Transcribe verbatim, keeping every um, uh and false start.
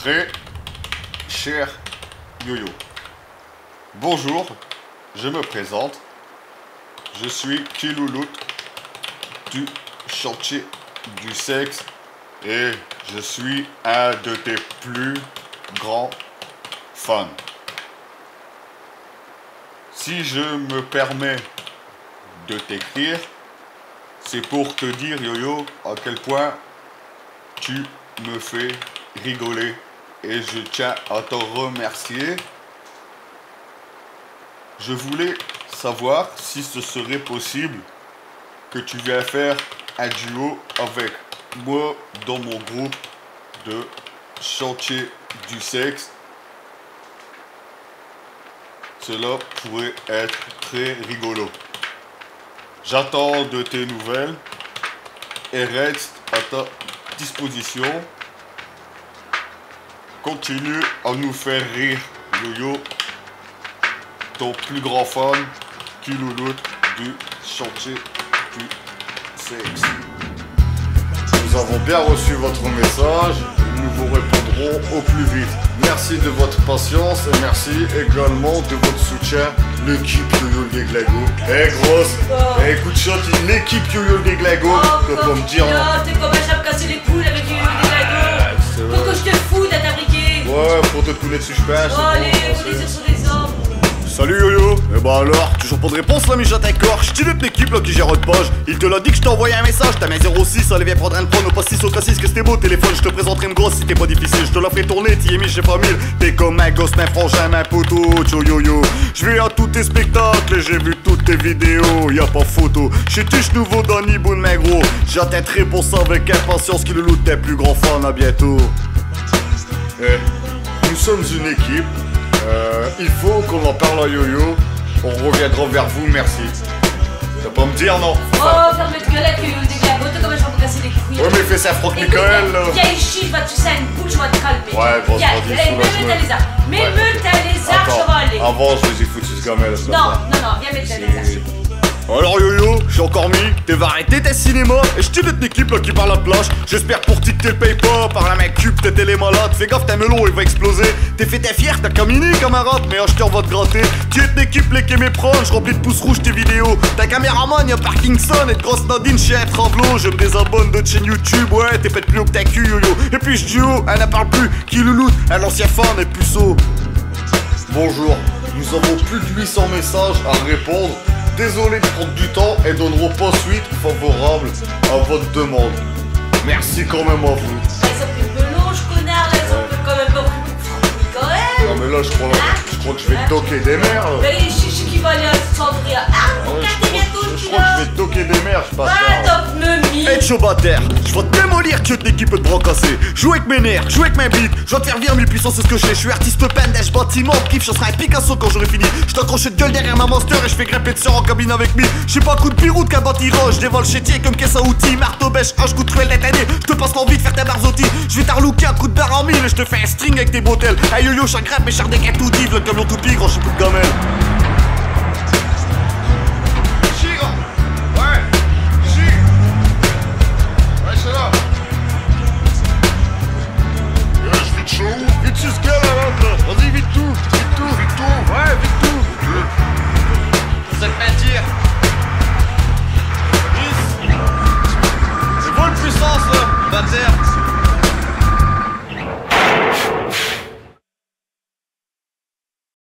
Très cher Yo-Yo. Bonjour, je me présente. Je suis Kilouloute du chantier du sexe et je suis un de tes plus grands fans. Si je me permets de t'écrire, c'est pour te dire, Yo-Yo, à quel point tu me fais rigoler et je tiens à t'en remercier. Je voulais savoir si ce serait possible que tu viennes faire un duo avec moi dans mon groupe de chantier du sexe. Cela pourrait être très rigolo. J'attends de tes nouvelles et reste à ta disposition. Continue à nous faire rire, Yo-Yo. Ton plus grand fan, Kilouloute du chantier du sexe. Nous avons bien reçu votre message, nous vous répondrons au plus vite. Merci de votre patience et merci également de votre soutien, l'équipe Yo-Yo le Déglingo. Eh, grosse, eh, écoute ça, t'es l'équipe Yo-Yo le Déglingo, oh, que faut me dire, hein. T'es comme un chat cassé les couilles avec Yo-Yo le Déglingo. Ah, c'est vrai. Faut que je te fous d'être abriqué. Ouais, pour te couler dessus, je pense. Oh, allez, faut les sur les hommes. Salut Yo-Yo. Eh bah alors, toujours pas de réponse là, mijote un corps. J'suis de l'équipe là qui gère votre page. Il te l'a dit que j't'ai envoyé un message. T'as mis zéro six, allez viens prendre un prône au pastis au cassis, que c'était beau téléphone, j'te présenterai une grosse si t'es pas difficile. J'te la fais tourner, t'y es mis chez famille. T'es comme un gosse, un frangin, un poteau, tcho Yo-Yo. J'vais à tous tes spectacles et j'ai vu toutes tes vidéos, y a pas photo. J'suis tuche nouveau Danny Boone, mais gros, j'attends tes réponses avec impatience, Kilouloute, tes plus grands fans, à bientôt. Eh, nous sommes une équipe. Euh, il faut qu'on en parle à Yo-Yo. On reviendra vers vous, merci. T'as pas à me dire, non ? Oh, ferme ta gueule, Yo-Yo le Déglingo, t'es comme un chat pour casser les couilles. Ouais, mais fais ça, Franck Michael, là. Viens ici, je vais te sucer une bouche, je vais te calmer. Ouais, bon, viens, allez, mets-moi ta lézard. Mets-moi ta lézard, je vais aller. Attends, avant, je vais foutre ce gamin là. Non, non, non, viens mettre ta lézard. Alors Yo-Yo, j'ai encore mis, t'es vas arrêter tes cinémas. Et j'suis de l'équipe là qui parle à te lâche. J'espère pour ti que t'es le paye pas. Par la main cube, t'étais les malades. Fais gaffe, t'es melon, il va exploser. T'es fait, t'es fier, t'as caminé, camarade. Mais achetez, on va te gratter. T'es de l'équipe, les mes proches, rempli de pouces rouges tes vidéos. T'as caméraman, y'a Parkinson et de grosse Nadine chez un Travelo. Je me désabonne de chaîne YouTube, ouais, t'es pète plus haut que ta cul, Yo-Yo. Et puis j'duo, elle n'en parle plus. Kilouloute, un ancien fan et puceau. Bonjour, nous avons plus de huit cents messages à répondre. Désolé de prendre du temps et donnerons pas suite favorable à votre demande. Merci quand même à vous. Bah, ils ont pris de l'ange, connard, là, ils ont quand même pas pris pour Franck Michael. Non, mais là, je crois, je crois que je vais toquer des mères, là. Mais je suis qui va aller à Sandria. Ah, pourquoi t'es bientôt, je crois que je vais toquer des mères, je passe. Ah, top me. Eh, Joe Bataire, je vais te démolir, que de l'équipe de bras cassés. Joue avec mes nerfs, joue avec mes beats. Je vais te faire vivre mes puissances, c'est ce que j'ai. Je suis artiste peint, je bâtiment, pif, je serai un Picasso quand j'aurai fini. Je t'accroche cette gueule derrière ma master et je fais grimper de sœur en cabine avec mi. Je sais pas, coup de piroute qu'un bâtira. Je dévale chez tiens comme caisse à outils. Marteau, bêche, hache, coup de truelle, les têtes. Je te passe l'envie de faire ta barzotti. Je vais t'arlouquer un coup de baramille et je te fais un string avec tes bretelles. Aïe yo yo, chaque rap, mes chars des gars tout div, le camion tout pire, grand chipou de gamelle.